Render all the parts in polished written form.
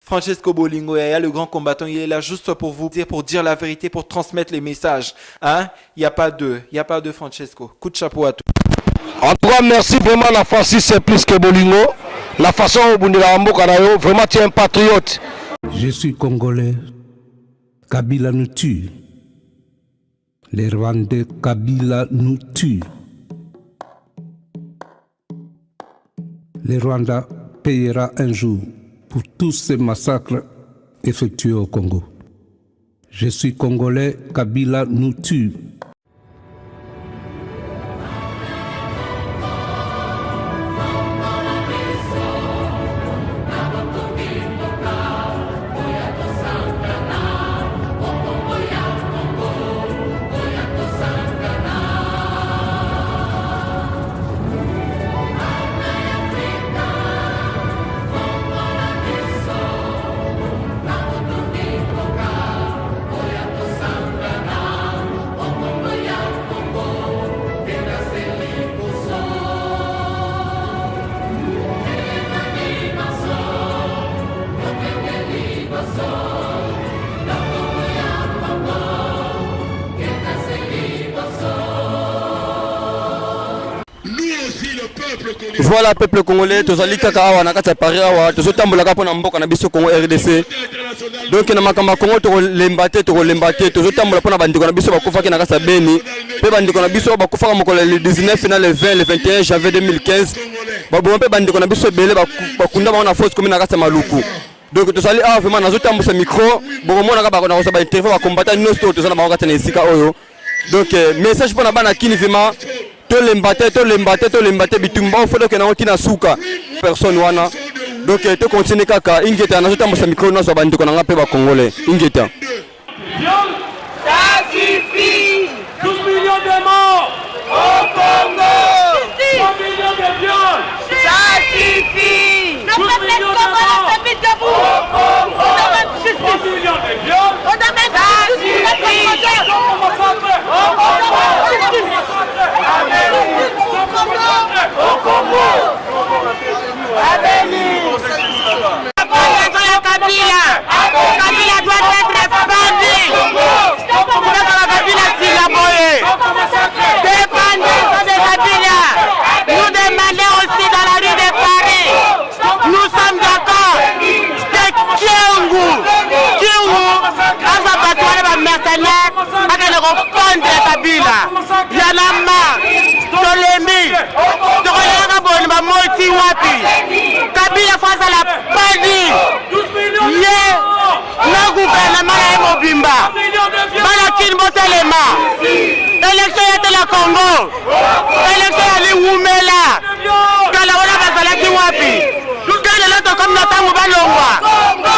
Francesco Bolingo, Yaya, le grand combattant, il est là juste pour vous dire, pour dire la vérité, pour transmettre les messages. Hein? Il n'y a pas de, il n'y a pas de Francesco. Coup de chapeau à toi. En tout cas, merci vraiment la Francis plus que Bolingo. La façon obundelaka mboka na yo, vraiment tu es un patriote. Je suis congolais. Kabila nous tue. Les Rwandais Kabila nous tue. Le Rwanda payera un jour pour tous ces massacres effectués au Congo. Je suis congolais, Kabila nous tue. Voilà peuple congolais, tozali kaka awa na kati ya Paris awa, tozotambolaka mpo na mboka na biso Congo RDC. Donc na makambo ya Congo tokolemba te, tokolemba te, tozotambola mpo na bandeko na biso bakufaki na kati ya Beni, mpe bandeko na biso bakufaka mokolo le 19 na le 20 le 21 janvier 2015, baboma mpe bandeko na biso ebele bakunda bango na fosse commune na kati ya Maluku. Donc tozali awa vraiment nazotambusa micro, bokomonaka nakozwa ba interview ba combattant nyonso oyo toza na bango kati na esika oyo. Donc message mpo na bana Kin vraiment tolemba te, tolemba te, tolemba te, bitumba oyo faut tokende yango tii na suka personne wana. Donc to continue kaka ingeta, nazotambusa micro nyonso ya bandeko na nga mpe ba congolais ingeta. Ça suffit! 12 millions de morts au Congo! 3 millions de viols! Ça suffit! Le peuple congolais se met debout! Au Congo! On demande justice! 3 millions de viols! On demande justice! Au Congo! Au Congo! Kabila! Kabila doit être pendu! Kabila sila boye! Dépendance de Kabila! Nous demandons aussi dans la rue de Paris! Nous sommes d'accord! Que Kyungu! Kyungu! Aza bato wana ba mercenaires akende kopendre Kabila! Y'en a marre! Tolembi! Tokolelaka boni bamoti wapi? Kabila faut azala pendu! Ye na gouvernement na ye mobimba bana Kin botelema élection ya te na Congo élection ya liwumela kala wana bazalaki wapi ka lelo tokomi na ntango balongwa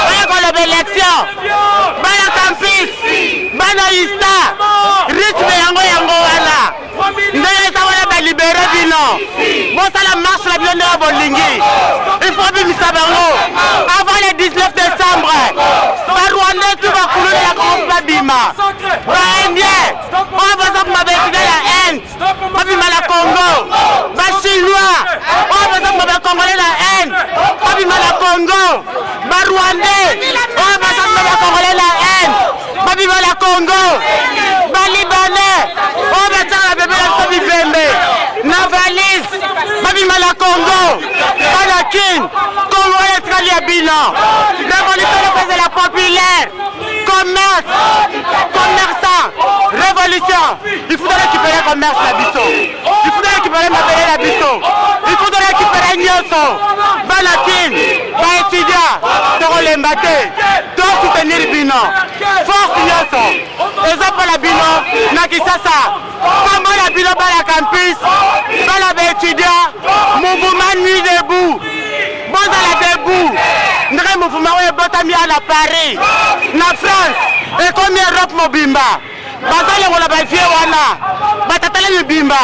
baya koloba élection bana campus bana ista rythme yango yango wana ndenge eza wana balibere bino bosala marche na bino ndenge bolingi il faut bimisa bango avant le 19 décembre barwandais tu bakuluna na kongo babima baindien oyo baza koma baetudia ya inde babima na congo bachinois oyo baza koma bacongolais na inde babima na congo barwandais oyo baza koma bacongolais na inde babima na congo balibanais oyo batiaka bebe na biso bibembe na valise babima na congo bana kin congo oyo etikali ya bino révolution ekozala populaire commerce commerçant révolution il faut récupérer commerce na biso il faut récupérer mabele na biso il faut récupérer nyonso bana kin baétudiant tokolemba te tosoutenir bino force nyonso eza mpo na bino na Kinshasa kombo na bino bana campus bana baétudiant mouvement nuit debout bozala debout ndenge mouvement oyo ebotami ya na Paris na France ekomi Europe mobimba bazalongola bavie wana batatala mibimba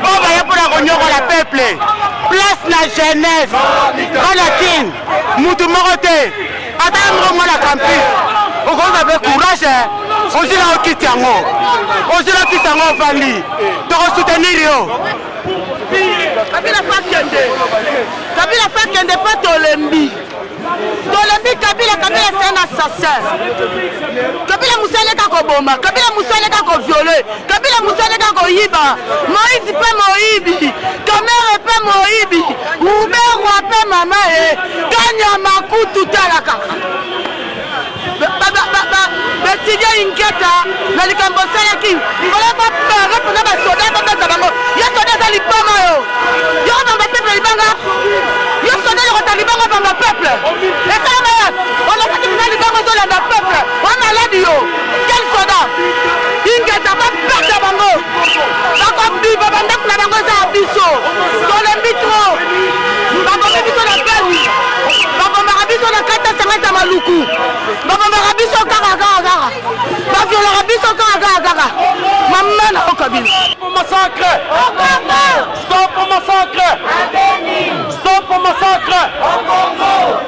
oyo baye mpona konyokola peuple place na jeunesse bana Kin mutu moko te ata ye moko mwana campus okozwa mpe courage ozila okiti yango ozila okiti yango ofandi tokosoutenir yo Kabila fakende Kabila fakende mpo tolembi tolembi Kabila Kabila. assassin. Kabila mosala kaka koboma, Kabila mosala kaka koviole, Kabila mosala kaka koyiba, Moïse mpe moyibi, Kamerhe mpe moyibi, Ruberwa mpe mama ye, Kanyama kutu tala kaka. Betidie ingeta na likambo osalaki fale bapere mpona basoda babeta bango. Yo soda aza liboma, yo yo obamba peuple libanga, yo soda lokota libanga, obamba peuple esalama ye olokoti mpona libanga, ozolanda peuple wa maladi. Yo quel soda? Ingeta, babeta bango, bakobiba bandako na bango. Eza ya biso, tolembi trop. Babomi biso na Beni, babomaka biso na kati ya sangata Maluku, babomaka biso kaka kaka kaka, baviolaka biso kaka kaka kaka. Mama na yo Kabila. Massacre! Stop au massacre! Stop au massacre!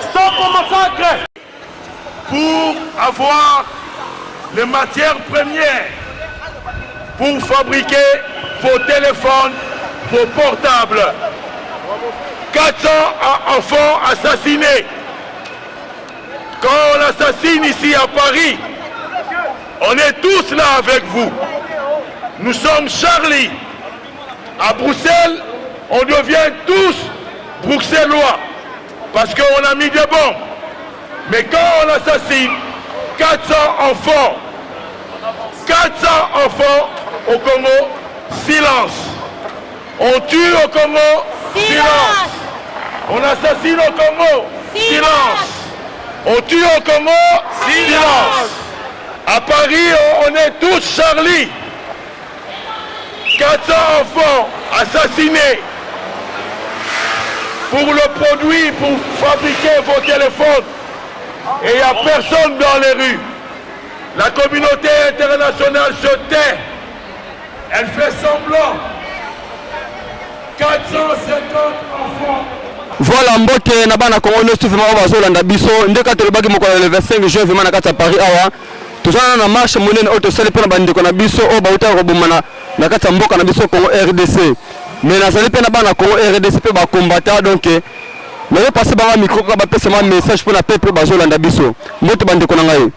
Stop au massacre! Pour avoir les matières premières pour fabriquer vos téléphones, vos portables. 400 enfants assassinés. Quand on assassine ici à Paris, on est tous là avec vous. Nous sommes Charlie. À Bruxelles, on devient tous bruxellois parce qu'on a mis des bombes. Mais quand on assassine 400 enfants, 400 enfants au Congo, silence. On tue au Congo, silence. On assassine au Congo, silence. On tue au Congo, silence. À Paris, on est tous Charlie. 400 enfants assassinés pour le produit, pour fabriquer vos téléphones. Et il n'y a personne dans les rues. La communauté internationale se tait. Elle fait semblant. 450 enfants. Voilà, mbote na bana Kongo nyonso vraiment oyo bazolanda biso. Nde kaka tolobaki mokolo le 25 juin, vraiment na kati ya Paris awa toza na marche monene oyo tosali mpona bandeko na biso oyo bautaka kobomana na kati ya mboka na biso Congo RDC. Mais nazali mpe na bana Congo RDC mpe bacombattants, donc nazopase bango micro kaka bapesa mwa message mpona peuple bazolanda biso. Mbote bandeko na ngai.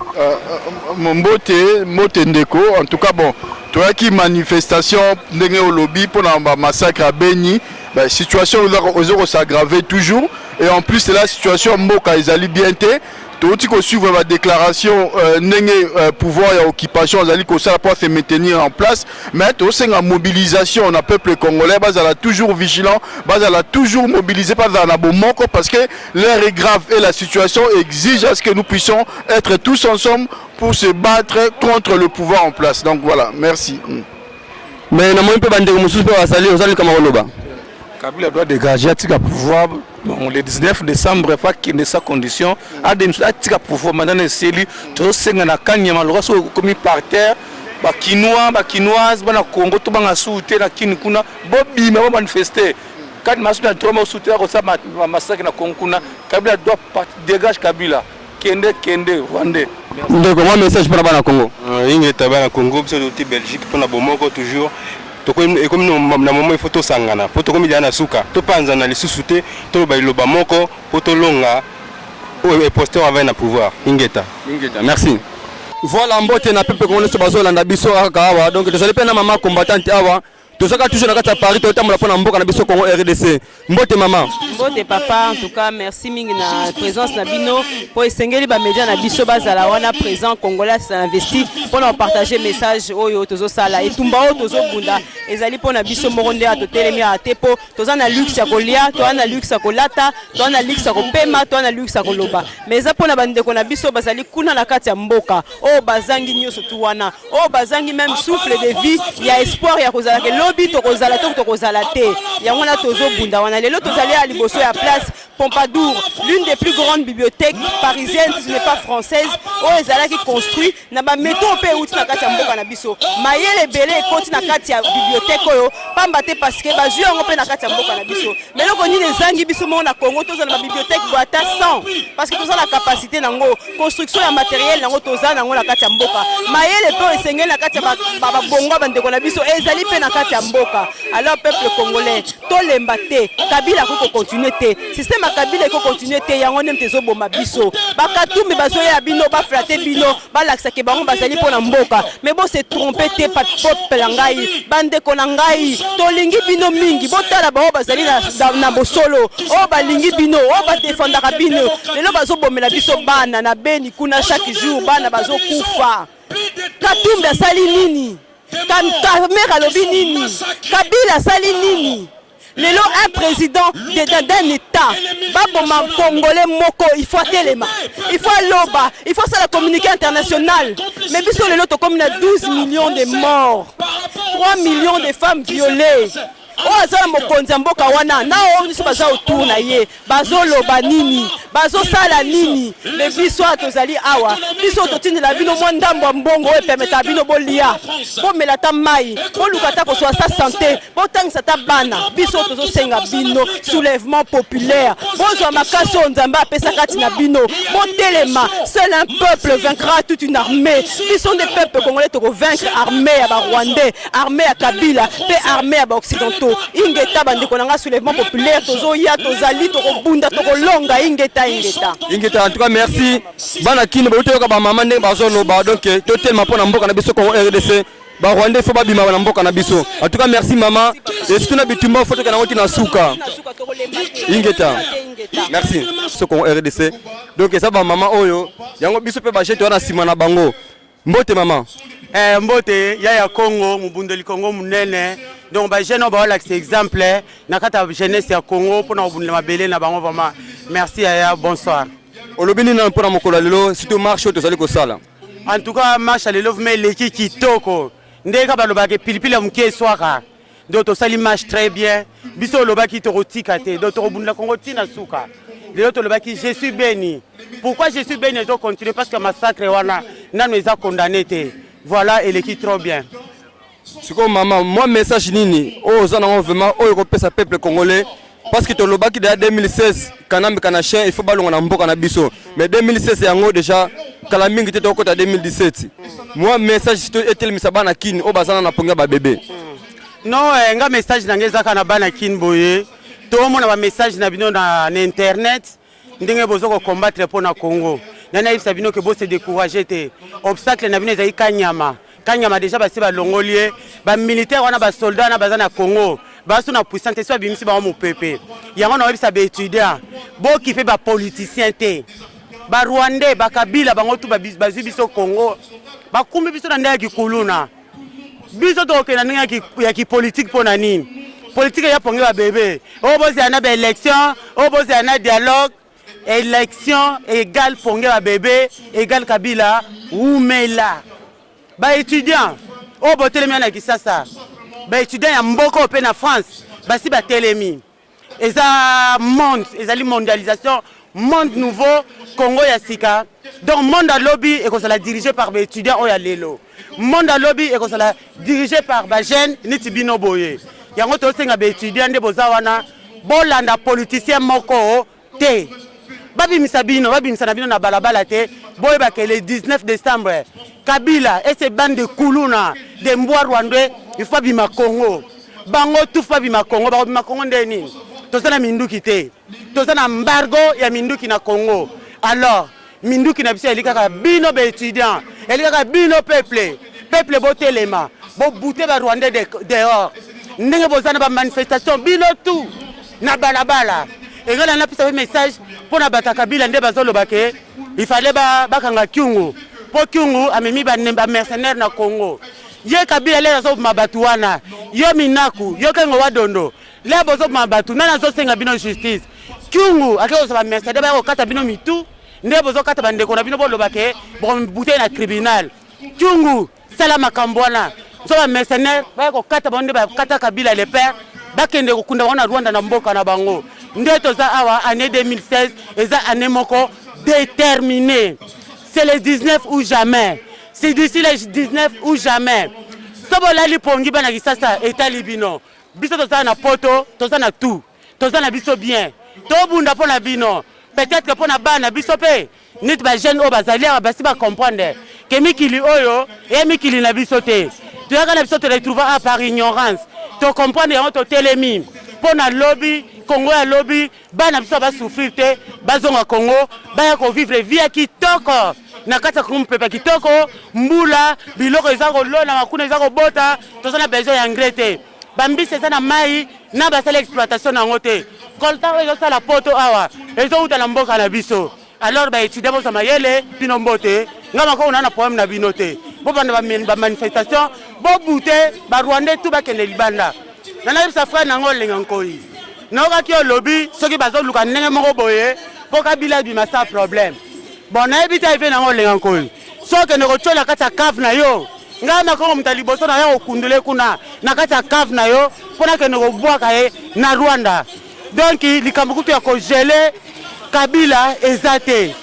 Mbote, mbote ndeko. En tout cas, bon, toyaki manifestation ndenge olobi mpona bamassacre ya Beni. Ba situation oza kos'aggrave toujours et en plus la situation mboka ezali bien te. Touti kosuivre badéclaration ndenge pouvoir ya occupation azali kosala po se maintenir en place. Mais tosenga mobilisation na peuple congolais, bazala toujours vigilant, bazala toujours mobilisé, bazala na bomoko, parce que l'heure est grave et la situation exige à ce que nous puissions être tous ensemble pour se battre contre le pouvoir en place. Donc voilà, merci. Mais namoni mpe bandeko mosusu mpe bazali, ozali kama koloba. Kabila doit dégager, atika pouvoir. Bon, le 19 décembre akende sans condition, atika pouvoir. Maintenant eseli, tozosenga na Kanyama loka soki okomi par terre, bakinois, bakinoise, bana Congo, tobanga susu te na Kini kuna, bobima, bomanifeste kati masu na droit mosusu te akosala massacre na Congo kuna. Kabila doit dégage, Kabila kende, kende rwandais. Ndeko, mwa message mpona bana Congo. Ingeta bana Congo, biso touti Belgique mpona bomoko toujours. Ekomi na moment il faut tosangana mpo tokomi deya na suka, topanzana lisusu te, toloba liloba moko mpo tolonga oyo imposteur avai na pouvoir. Ingeta. Ingeta, merci. Voilà, mbote na peuple kongo nyonso bazolanda biso kaka awa. Donc tozali mpe na mama combattante awa. Tozalaka toujours na kati ya Paris, totambola mpona mboka na biso Congo RDC. Mbote mama. Mbote papa. En tout cas, merci mingi na présence na bino, mpo esengeli bamédia na biso bazala wana présent, congolais investi, mpona kopartage message oyo tozosala. Etumba oyo tozobunda ezali mpona biso moko nde ya totelemi awa te, mpo toza na luxe ya kolia, toza na luxe ya kolata, toza na luxe ya kopema, toza na luxe ya koloba, mais eza mpona bandeko na biso bazali kuna na kati ya mboka, oyo bazangi nyonso tu wana, oyo bazangi même souffle de vie ya espoir ya kozalaka elobi tokozala to tokozala te. Yango wana tozobunda wana. Lelo tozali ya liboso ya place Pompadour, l'une des plus grandes bibliothèques parisiennes, si ce n'est pas française, oyo ezalaki construit na bamétaux mpe euti na kati ya mboka na biso. Mayele ebele ekoti na kati ya bibliothèque oyo pamba te, parce que bazwi yango mpe na kati ya mboka na biso. Mais eloko nini ezangi biso moko na Congo? Tozala na babibliothèque boye ata 100, parce que toza na capacité nango, construction ya matériel nango toza nango na kati ya mboka. Mayele mpe oyo esengeli na kati ya babongo ya bandeko na biso ezali mpe na kati ya mboka. Alors peuple congolais, tolemba te. Kabila akoki kocontinue te. Système Système ya Kabila eko continuer te, yango nde moto ezoboma biso. Ba Katumbi bazoya bino, ba flatter bino, balakisa ke bango bazali mpo na mboka, mais bo se tromper te peuple na ngai, bandeko na ngai, tolingi bino mingi. Botala bango bazali na, na, na bosolo, oyo balingi bino, oyo badefendaka bino. Lelo bazobomela biso bana na Beni kuna, chaque jour bana bazokufa. Katumbi asali nini? Kamerhe alobi nini? Kabila asali nini? Lelo un président d'un état baboma congolais moko, il faut atelema, il faut aloba, il faut asala communiqué international. Mais biso lelo tokomi na 12 millions de morts, 3 millions de femmes violées. Oyo aza na mokonzi ya mboka wana na oyo nyonso baza autour na ye, bazoloba nini? Bazosala nini? Mais biso awa tozali awa, biso totindela bino mwa ndambo ya mbongo oyo epermetaka bino bolia, bomela ata mai, boluka ata kozwa sa santé, botangisa ata bana. Biso tozosenga bino soulèvement populaire, bozwa makasi oyo Nzambe apesa kati na bino, botelema. Seul un peuple vaincra toute une armée. Biso nde peuple congolais, tokovaincre armée ya Barwandais, armée ya Kabila mpe armée ya Baoccidentaux. Ingeta, bandeko na nga, soulèvement populaire, tozoya, tozali, tokobunda, tokolonga. Ingeta, ingeta. Ingeta. En tout cas, merci. Bana Kini, bauti yoka bamama ndenge bazoloba. Donc totelema mpo na mboka na biso Congo RDC. Barwandais faut babima na mboka na biso. En tout cas, merci mama, et surtout na bitumba faut tokenda yango ntina suka. Ingeta, merci. So Congo RDC, donc eza bamama oyo yango biso mpe bajete wana nsima na bango. Mbote mama. Mbote ya Congo, mobundeli Congo monene. Donc bajeune oyo baolakisa exemple na kati ya jeunesse ya Congo mpona kobundela mabele na bango. Vraiment merci yaya, bonsoir. Olobi nini nano mpona mokolo ya lelo, surtout marche oyo tozali kosala? En tout cas, marche ya lelo vraiment eleki kitoko. Ndenge kaka balobaka, pilipili ya moke eswaka. Donc tosali marche très bien. Biso olobaki tokotika te, donc tokobundela Kongo ntina suka. Lelo tolobaki "Je suis béni". Pourquoi "Je suis béni" ezocontinue? Parce que massacre wana nano eza condamné te. Voilà, eleki trop bien. Sikoyo mama, mwa message nini oyo oza nango vraiment oyo ekopesa peuple congolais? Parce que tolobaki déjà 2016, Kanambe Kanachien il faut balonga na mboka na biso. Mais 2016 yango déjà kala mingi te, tokokota 2017. Mwa message to etelemisa bana Kini oyo baza na pongi ya babebe. Non, nga message na ngai ezaka na bana Kini boye: toomona bamessage na bino na internet, ndenge boza kocombattre mpo na Congo. Nani ayebisa bino ke bose décourage te? Obstacle na bino ezali Kanyama. Kanyama déjà basi balongoli ye. Bamilitaire wana, basoldat wana baza na Congo, baso na puissance te. So babimisi bango mopepe yango. Naoyebisa baétudiant, bokipe bapoliticien te. Barwandais, Bakabila, bango tu bazwi biso Congo, bakumbi biso na ndenge ya kikuluna. Biso tokokende na ndenge ya kipolitike. Mpo na nini politike ya pongi babebe oyo? Bozala na baélection oyo, bozala na dialogue. Élection égale pongi babebe, égale Kabila wumela. Baétudiant oyo botelemi na Kisasa, baétudiant ya mboka oyo mpe na France basi batelemi. Eza monde, ezali mondialisation, monde nouveau, Congo ya sika. Donc monde alobi ekozala dirigé par baétudiant oyo ya lelo. Monde alobi ekozala dirigé par bajeune neti bino boye. Yango tosenga baétudiant nde boza wana, bolanda politicien moko te. Babimisa bino, babimisa na bino na balabala te. Boyebaka le 19 décembre, Kabila et ses bandes de kuluna, de mbwa rwandais, il faut babima Congo. Bango tu faut babima Congo. Bakobima Congo nde nini? Toza na minduki te, toza na embargo ya minduki na Congo. Alors minduki na biso eli kaka bino baétudiant, eli kaka bino peuple. Peuple, botelema, bobute Barwandais dehors. Ndenge boza na bamanifestation, bino tu na balabala. Engala napesa mpe message mpo na bato ya Kabila nde bazoloba ke ifale bakanga Kyungu mpo Kyungu amemi bamercenaire na Congo. Ye Kabila lelo azoboma bato wana. Yo Minaku, yo Kengo Wadondo, le bozoboma bato, nani azosenga bino justice? Kyungu ake kozwa bamercenaire, baya kokata bino mitu. Nde bozokata bandeko na bino, boloba ke bokomibute na tribunal. Kyungu, sala makambo wana so bamercenaire baya kokata bango nde bakata Kabila le père, bakende kokunda bango na Rwanda, na mboka na bango. Nde toza awa, année 2016 eza année moko déterminée. C'est le 19 ou jamais, c'est d'ici le 19 ou jamais. So bolali pongi, bana Kisasa, etali bino. Biso toza na poto, toza na tout, toza na biso bien. Tobunda mpo na bino, peut-être mpo na bana biso mpe neti bajeune oyo bazali awa basi bacomprendre ke mikili oyo eya mikili na biso te. Toyaka na biso, toretrouva a par ignorance. Tocomprendre yango, totelemi mpo na lobi. Congo ya lobi bana biso ba souffrir te, bazonga Congo baya ko vivre vie ya kitoko na kati ya Congo, mopepe kitoko, mbula, biloko eza kolonama kuna eza kobota, toza na besoin ya engrais te, bambisi eza na mai na basali exploitation na yango te, coltan oyo ezosala poto awa ezowuta na mboka na biso. Alors ba etudiants bozwa mayele, bino mbote, nga makoko na na problème na bino te, bobanda ba manifestation, bobute ba rwandais tout bakende libanda. Na nayebisa frère na nga Olenga Nkoyi, nayokaki olobi soki bazoluka ndenge moko boye mpo Kabila abima sans problème. Bon, nayebi te avis na nga Olenga Nkoyi, soki okende kotyola kati ya cave na yo, ngai Makongo moto ya liboso naya kokundule kuna na kati ya cave na yo mpo nakende kobwaka ye na Rwanda. Donc likambo kutu ya kogele Kabila eza te.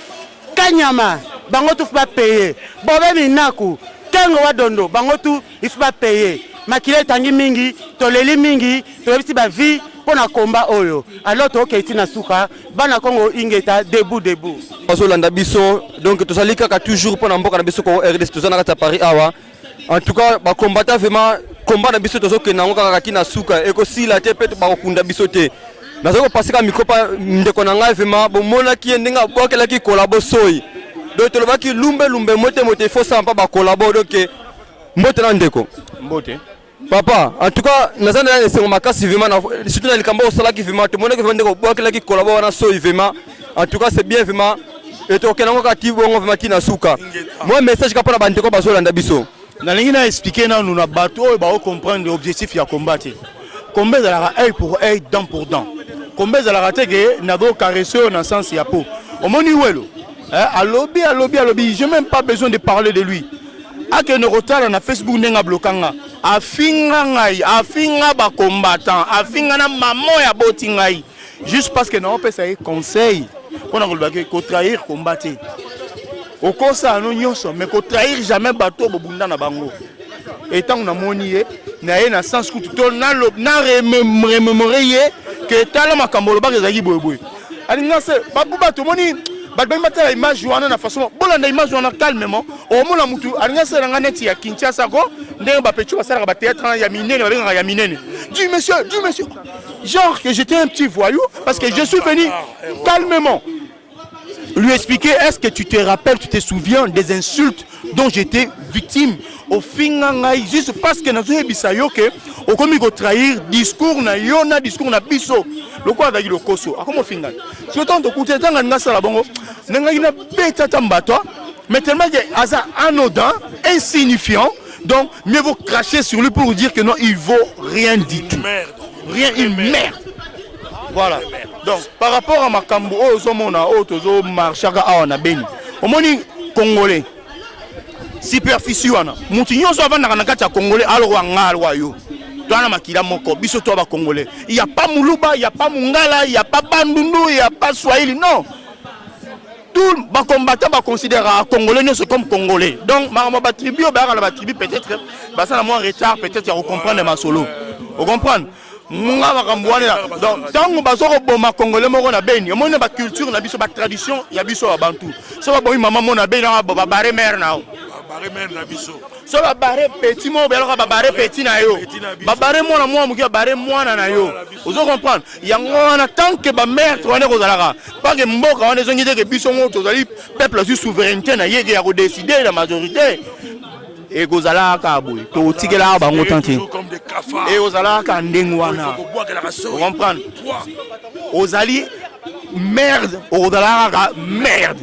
Kanyama bango tout ba payer. Bobe Minaku, Kengo wa Dondo bango tout il faut ba payer. Makila etangi mingi, toleli mingi, toyebisi ba vie mpo na combat oyo. Alors tokei ti na suka, bana Congo ingeta debout debout. Bazolanda biso, donc tozali kaka toujours mpo na mboka na biso Congo RDC, toza na kati ya Paris awa. En tout cas ba combattants vraiment combat na biso tozokende yango kaka ti na suka, ekosila te mpe bakokunda biso te. Nazali kopase kaka micro pa ndeko na ngai, vraiment bomonaki ye ndenge abwakelaki kolabo soi, donc tolobaki lumbe lumbe mote mote, il faut sala mpa bakolabo. Donc mbote na ndeko. Mbote. Papa, en tout cas naza na esengo makasi vraiment, surtout na likambo osalaki vraiment, tomonaki vraiment ndeko obwakelaki kolabo wana soi vraiment. En tout cas c'est bien vraiment, et tokokende yango kaka ti bongo vraiment ti na suka. Mwa message kaka mpona bandeko bazolanda biso. Nalingi na expliquer nanu na bato oyo bao comprendre objectif ya combat te. Combat ezalaka œil pour œil, dent pour dent. Combat ezalaka te ke nazo caresser oyo na sens ya po omoni welo, eh, alobi alobi alobi, j'ai même pas besoin de parler de lui. Akende kotala na Facebook ndenge abloka nga, afinga ngai, afinga bacombattant, afinga na mama oyo aboti ngai, juste parce que naopesa ye conseil mpona kolobaki kotrahir combat te. Okosala no nyonso, mais kotrahir jamais bato oyo bobunda na bango. E ntango namoni ye na ye na sens kutu to na remémorer ye ke tala makambo olobaki ezalaki boyeboye, alinga se bapo bato omoni bato bangi batala image wana na façon bolanda image wana calmement. Omona mutu alingi asala nga neti ya Kinshasa ko ndenge bapetits basalaka bathéâtre ya minene, babengaka ya minene, du monsieur, du monsieur, genre que j'étais un petit voyou, parce que je suis venu calmement lui expliquer: est-ce que tu te rappelles, tu te souviens des insultes dont j'étais victime? Ofinga ngai juste parce que nazoyebisa yo ke okomi kotrahir discours na yo na discours na biso. Lokola azalaki lokoso, akomi ofinga. Soki ntango tokuti, ntango alingi asala bongo, ndengaki nabeta ata mbato, mais tellement que aza anodin, insignifiant, donc mieux vaut cracher sur lui pour dire que non, il vaut rien du tout, rien, une merde. Voilà. Donc par rapport à makambo oyo ozomona oyo tozomarchaka awa na Beni, omoni congolais superficie wana, motu nyonso avandaka na kati ya congolais alokwa nga alokwa yo, toa na makila moko, biso toa bacongolais. Il y a pas muluba, il y a pas mungala, il y a pas bandundu, il y a pas swahili, non, tout bacombattant baconsidéraka congolais nyonso comme congolais. Donc makambo batribu oyo bayaka na batribu, peut-être baza na mwa retard peut-être ya kocomprendre masolo, ocomprendre nga makambo wana. Donc ntango baza koboma congolais moko na Beni, omoni na baculture na biso, batradition ya biso ya bantu, so babomi mama mo na Beni, babare mare na yo, so babare petit moko belaka, babare petit na yo, babare mwana mwana moke, babare mwana na yo, ozo comprendre yango wana. Tant que bameurtre wana ekozalaka, pake mboka wana ezongi te ke biso ngo tozali peuple azwi souveraineté na ye ke ya kodécider na majorité, ekozalaka kaka boye, tokotikelaka bango tan te, ekozalaka kaka ndenge wana, ocomprendre. Ozali merde, okozalaka kaka merde,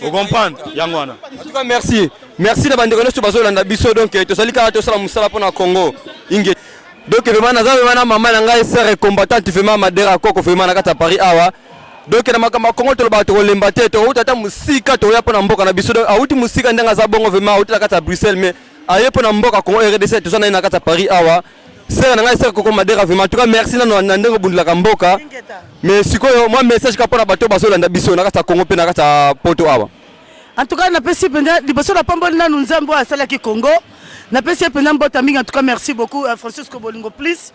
ocomprendre yango wana. En tout cas merci, merci na bandeko nyonso bazolanda biso. Donc tozali kaka tosala mosala mpona Congo inge. Donc vraiment naza vraiment na mama na ngai, sœur combattante vraiment, Madera Koko, vraiment na kati ya Paris awa. Donc na makambo ya Congo tolobaka tokolemba te, tokouta ata mosika, tokoya mpo na mboka na biso. Donc awuti mosika ndenge aza bongo, vraiment awuti na kati ya Bruxelles, mais aye mpo na mboka Congo RDC. Toza na ye na kati ya Paris awa, sœur na ngai, sœur Koko Madera. Vraiment en tout cas merci nano na ndenge obundelaka mboka. Mais sikoyo mwa message kaka mpona bato bazolanda biso na kati ya Congo mpe na kati ya poto awa. En tout cas napesi mpenza liboso, napamboli nanu Nzambe oyo asalaki Congo. Napesi ye mpenza mbota mingi. En tout cas merci beaucoup, Francisco Bolingo Plus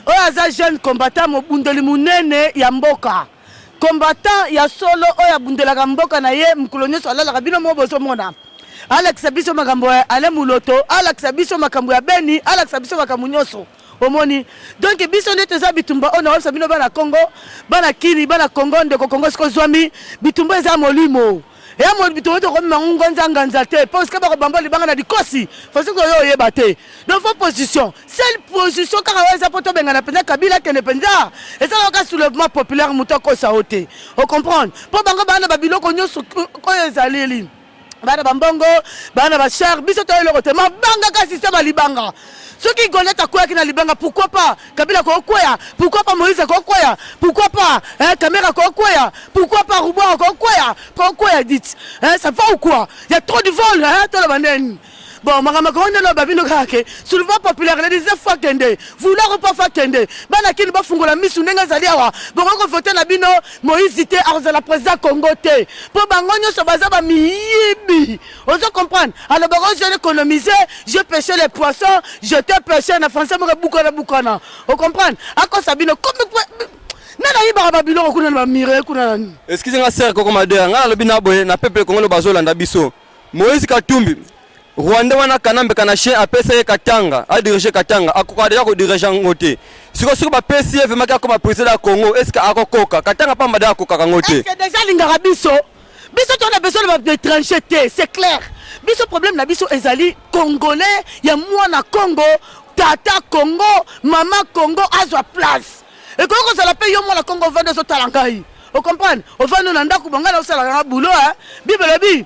oyo aza jeune combattant, mobundeli monene ya mboka, combattant ya solo oyo abundelaka mboka na ye mokolo nyonso. Alalaka bino moko bozomona, alakisa biso makambo ya Ale Muloto, alakisa biso makambo ya Beni, alakisa biso makambo nyonso. Omoni? Donc biso nde toza bitumba oyo nakoyebisa bino bana Congo, bana Kini, bana Congo, ndeko Congo siko ozwami, bitumba eza molimo. Eya mo bitumba tokomema yango ngonza nganza te parce que bakobamba libanga na likosi façon que oyo oyeba te. Donc faut position, seule position kaka oyo eza mpo tobengana mpenza Kabila akende mpenza eza kaka soulèvement populaire moto akosa yo te. O comprendre? Mpo bango baa na babiloko nyonso oyo ezaleli. Bana ba mbongo, bana ba char, biso to eloko te. Mabanga ka système ya libanga. Soki Goliath akweyaki na libanga, pourquoi pas Kabila kokwea? Pourquoi pas Moïse kokwea? Pourquoi pas hein, Kamera kokwea? Pourquoi pas Rubwa kokwea? Kokwea dit. Hein, ça va ou quoi? Il y a trop de vol, hein, to la bandeni. Bon, makambo kongo nde loba bino kaka ke soulevement populaire le 19 fois kende vouloir ou pas fois kende bana kini bafungola misu ndenge ezali awa bokoki kovote na bino Moïse te akozala président Congo te mpo bango nyonso baza ba miyibi ozo comprendre alors bako je économiser je pêche les poissons je te pêche na français moko bukana bukana o comprendre akosa bino comme nani ayibaka babiloko kuna na bamire kuna na nini. Excuse nga sœur Koko Madera, nga nalobi na boye na peuple congolais bazolanda biso. Moïse Katumbi Rwandais wana Kanambe Kanachien apesa ye Katanga, a diriger Katanga, akoka deja ko diriger yango te. Siko soki bapesi ye vraiment akoma président ya Congo, est-ce que akokoka? Katanga pamba deja akokaka yango te. Est-ce que déjà alingaka biso? Biso toza na besoin na étranger te, c'est clair. Biso problème na biso ezali congolais ya mwana Congo, tata Congo, mama Congo azwa place. Ekoki kozala mpe yo mwana Congo ovandi ozotala ngai. O comprendre? Ovandi na ndako bonga na osalaka nga boulot hein. Bible elobi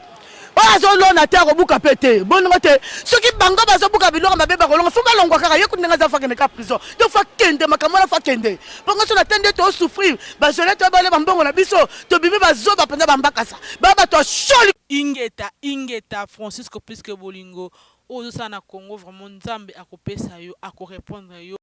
oyo azolona te akobuka mpe te boningo te soki bango bazobuka biloko mabe bakolonga fo balongwa kaka ye kutu ndenge aza fakende kaka prison donc fo akende makambo wana fo akende mpongo so na te nde tosouffrir bajole toyebale bambongo na biso tobimi bazoba mpenza bambakasa ba bato ya sholi. Ingeta ingeta Francisco plus que bolingo oyo ozosala na Congo vraiment nzambe akopesa yo ako repondre yo.